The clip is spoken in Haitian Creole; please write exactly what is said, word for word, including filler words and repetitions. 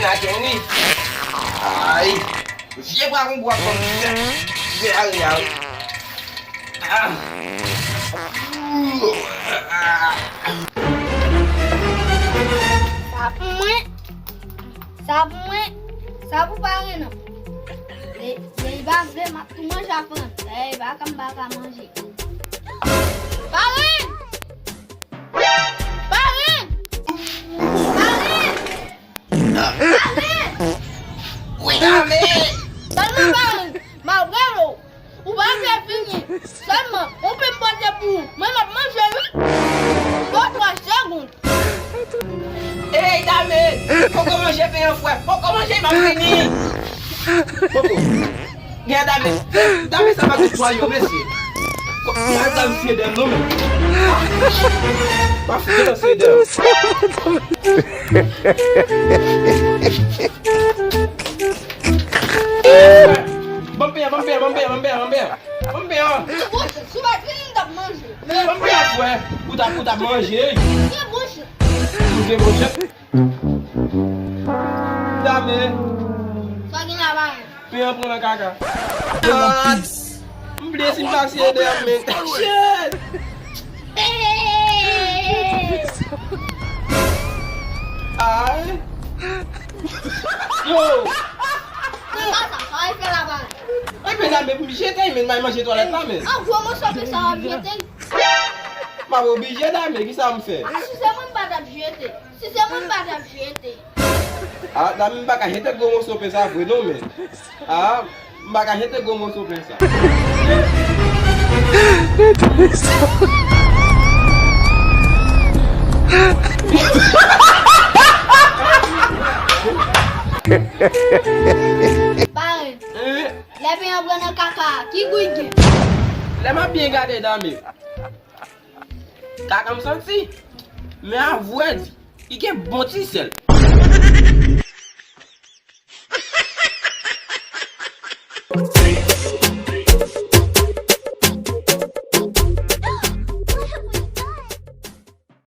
Aten wi. Ay. Vye bwa kongo ap ban m fè. Vye a real. Ah. Sa pou mwen. Sa pou mwen. Sa pou parenn nan. E, e li pa vle, m ap tou manje avè l. E li pa ka, m pa ka manje. Parenn! Parenn! Parenn! Parenn! Wi, Dame! Sèlman parenn, m ap rele w. Ou pa vle vini. Sèlman, ou pe m pote pou ou. Mwen, m ap manje, wi. Bon, twa segonn. Ey, Dame! Poko manje pen an, frè. Poko manje, m ap vini. Poko. Gen Dame. Dame sa pa tout twa yo, mesye. Ko-, pa Dame siye dèm non, men. Pa fouke nan siye dèm. Ban m pen an, ban m pen an, ban m pen an, ban m pen an, ban m pen an. Ban m pen an. Bon, si w pa t vini, m t ap manje. Ban m pen an, frè. Ou t ap, ou t ap manje. Gen bon chen. Ou gen bon chen. Dame. Sa gen la, parenn? Pen an pran nan kaka. Ah, m bliye si m pa siye dèm, men. Shit! Ay. Yo. Se pa sa, sa w fè la, parenn. Ay, men Dame, pou m jete, men, m al manje twalèt la, men. An gwo moso pen sa w ap jete. M ap oblije, Dame, kisa m fè? Ah, si se mwen, m pa t ap jete. Si se mwen, m pa t ap jete. Ah, Dame, m pa ka jete gwo moso pen sa vre non, men. Ah, m pa ka jete gwo moso pen sa. Parenn, eh? Lè pen an pran nan kaka, ki gou l gen? Lè m ap byen gade, Dame. Kaka m santi. Men avwè di, li gen bon ti sèl.